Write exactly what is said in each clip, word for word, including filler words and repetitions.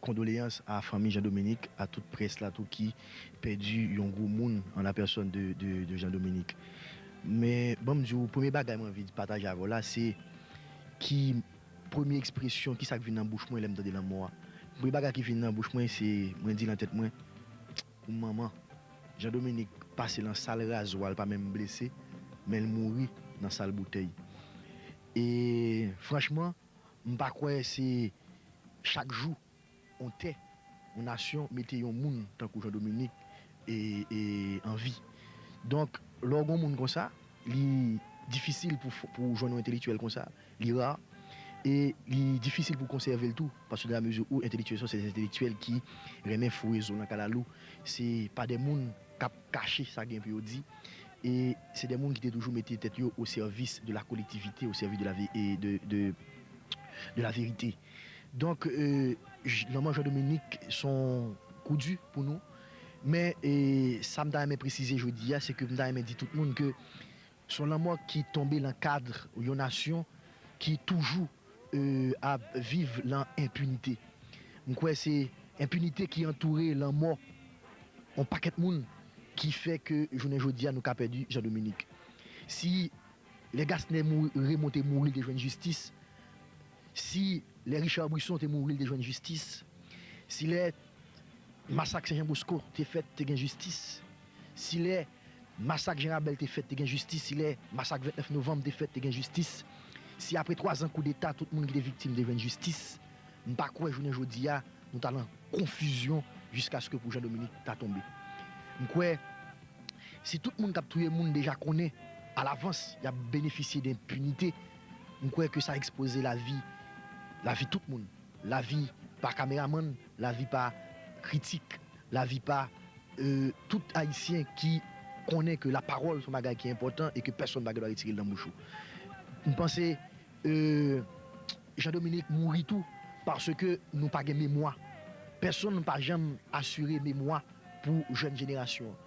kondoleyans a fanmi Jean Dominique, a tout près la tou ki pèdi yon gwo moun an la pèsòn de, de, de Jean Dominique. Men, ban m di w, premye bagay mwen anvi pataje avè w la, se ki premye ekspresyon, ki sa k vin nan bouch mwen lè m tande lanmò a. Premye bagay ki vin nan bouch mwen, se, mwen di nan tèt mwen, pou manman. Jean Dominique pase nan sal razwa, l pa menm blese, men l mouri nan sal boutèy. E franchman, m pa kwè se chak jou on tè, on nasyon mete yon moun tankou Jean Dominique e, e an vi. Donk, lè w gen yon moun konsa, li difisil pou, pou w jwenn yon entèlektyèl konsa, li ra, e li difisil pou konsève l tou, paske dans la mesure où entèlektyèl sa, se de entèlektyèl ki renmen foure zo nan kalalou, se pa de moun k ap kache sa gen pou yo di, e se de moun ki te toujou mete tèt yo au service de la collectivité, au service de la, ve- e de, de, de la vérité. Donk, euh, j- lanmò Jean Dominique se yon kou di pou nou. Men, e, sa m ta renmen presize jodi a, se ke m ta renmen di tout moun ke se yon lanmò ki tonbe nan kad yon nasyon ki toujou, euh, ap viv lan enpinite. M kwè se enpinite ki antoure lanmò yon pakèt moun ki fè ke jounen jodi a nou ka pèdi Jean Dominique. Si lè Gasnè mou- Raymond te mouri, li te jwenn jistis, si lè Richard Brisson te mouri, li te jwenn jistis, si lè masak Sen Jan Bosko te fèt, te gen jistis, si lè masak Jan Rabèl te fèt, te gen jistis, si lè masak vennèf novanm te fèt, te gen jistis, si apre twazan koudeta, tout moun ki te viktim te jwenn jistis, m pa kwè jounen jodi a, nou ta lan konfizyon jiskaske pou Jean Dominique ta tonbe. M kwè si tout moun k ap touye moun deja konnen alavans y ap benefisye de enpinite, m kwè ke sa ekspoze lavi, lavi tout moun. Lavi pa kameramann, lavi pa kritik, lavi pa, euh, tout Ayisyen ki konnen ke lapawòl se yon bagay ki enpòtan e ke pèsonn pa gen dwa retire l nan bouch ou. M panse, euh, Jean Dominique mouri tou paske nou pa gen memwa. Pèsonn pa janm asire memwa pou jèn jenerasyon an.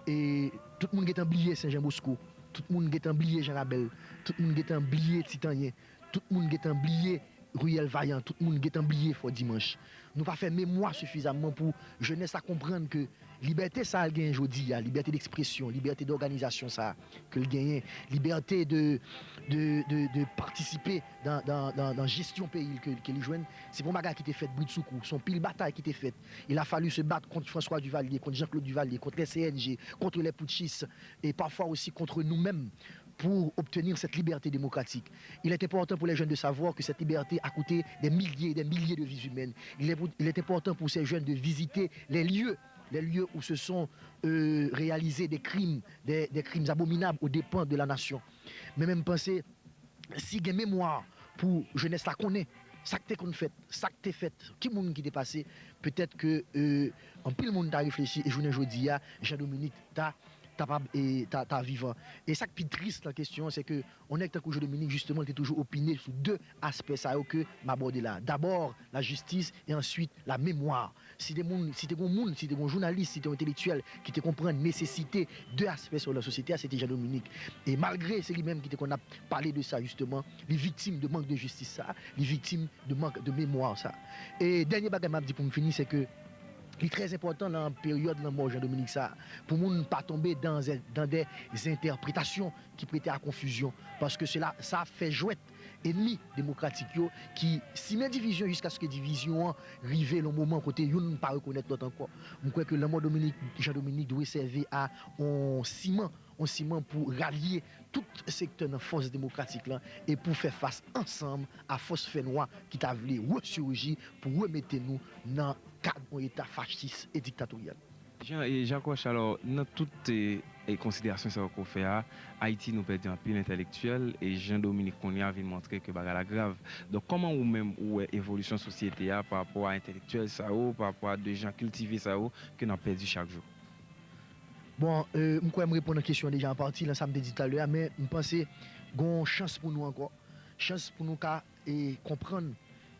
E tout moun gentan bliye Sen Jan Bosko, tout moun gentan bliye Jan Rabèl, tout moun gentan bliye Titanyen, tout moun gentan bliye Riyèl Vayan, tout moun gentan bliye Fò Dimanch. Nou pa fè memwa sifizamman pou jenès la konprann ke libète sa a l genyen jodi a, libète dekspresyon, libète dòganizasyon sa a ke l genyen, libète de, de, de, de patisipe dan, dan, dan, dan jesyon peyi l ke, ke li jwenn, se pa yon bagay ki te fèt bridsoukou, se yon pil batay ki te fèt. Il a fallu se battre contre François Duvalier, contre Jean-Claude Duvalier, contre les C N G, contre les putschistes, et parfois aussi contre nous-mêmes pour obtenir cette liberté démocratique. Il est important pour les jeunes de savoir que cette liberté a coûté des milliers et des milliers de vies humaines. Il est, il est important pour ces jeunes de visiter les lieux, les lieux où se sont, euh, réalisés des crimes, des, des crimes abominables aux dépens de la nation. Men menm panse, si gen memwa pou jenès la konnen sa k te konn fèt, sa k te fèt, ki moun ki te pase, petèt ke, euh, anpil moun ta reflechi e jounen jodi a, Jean Dominique ta kapab e ta, ta vivan. E sa k pi tris nan kesyon an, se ke yon nèg tankou Jean Dominique, jisteman, li te toujou opine sou de aspè sa yo ke m abòde la. Dabò, lajistis e answit la memwa. Si te moun, si te gon moun, si te gon jounalis, si te yon entelektyèl ki te konprann nesesite de aspè sa yo nan sosyete a, se te Jean Dominique. E malgre se li menm ki te konn ap pale de sa, jisteman, li viktim de mank de jistis sa, li viktim de mank de memwa sa. E dènye bagay m ap di pou m fini, se ke li trè enpòtan nan peryòd lanmò Jean Dominique sa, pou moun pa tonbe dan, dan de entèpretasyon ki prete a konfizyon, paske se la, sa ap fè jwèt enmi demokratik yo ki simen divizyon jiskaske divizyon an rive lan moman kote youn pa rekonèt lòt ankò. M kwè ke lanmò Dominique, Jean Dominique dwe sèvi a on siman, on siman pou ralye tout sektè nan fòs demokratik lan e pou fè fas ansanm a fòs fènwa ki ta vle resurji pou remete nou nan kad on eta fachis e diktatoryal. Jean, e, Jacques Roche, alò, nan tout, e, e, konsiderasyon sa yo ke w fè a, Ayiti, nou pèdi anpil entèlektyèl, e Jean Dominique kounye a vin montre ke bagay la grav. Donk, kòman ou menm ou wè evolisyon sosyete a pa rapò a entèlektyèl sa yo, pa rapò a de jan kiltive sa yo ke n ap pèdi chak jou? Bon, e, m kwè m reponn nan kesyon an deja an pati, lan sa m te di talè a, men m panse gon chans pou nou ankò. Chans pou nou ka e konprann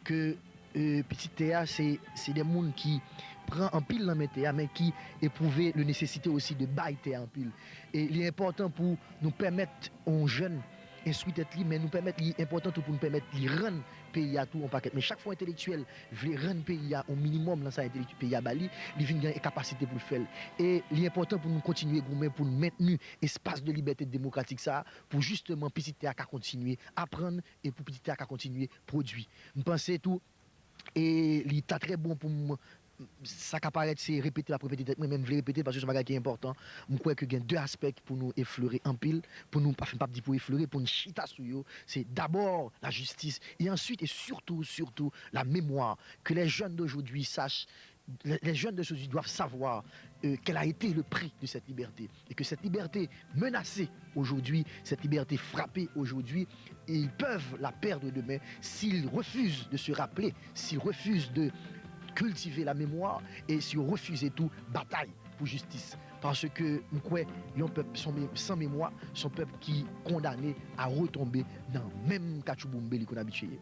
ke, e, pitit tè a, se, se de moun ki pran anpil nan men tè a, men ki epwouve le nesesite osi de bay tè a anpil. E li enpòtan pou nou pèmèt yon jèn enstwi tèt li, men nou pèmèt li enpòtan tou pou nou pèmèt li rann peyi a tou yon pakèt. Men chak fwa yon entelektyèl vle rann peyi a yon minimòm nan sa entelektyèl peyi a ba li, li vin gen kapasite pou l fè l. E li enpòtan pou nou kontinye goumen, pou nou mentni espas de libète demokratik sa a, pou jisteman pitit tè a ka kontinye aprann e pou pitit tè a ka kontinye pwodui. M panse tou, e li ta trè bon pou m, sa ka parèt se repete, m ap repete tèt mwen, men m vle repete l paske se yon bagay ki enpòtan. M kwè ke gen de aspè pou nou eflore anpil, pou nou, anfen, m p ap di pou eflore, pou n chita sou yo. Se dabò lajistis, e answit, e sitou, sitou, la mémoire. Que les jeunes d'aujourd'hui sachent, les, les jeunes d'aujourd'hui doivent savoir euh, quel a été le prix de cette liberté. Et que cette liberté menacée aujourd'hui, cette liberté frappée aujourd'hui, ils peuvent la perdre demain s'ils refusent de se rappeler, s'ils refusent de cultiver la mémoire et s'ils refusent tout bataille pour justice. Paske m kwè yon pèp san memwa, se yon pèp ki kondane a retonbe nan menm katchouboumbe li konn abitye ye.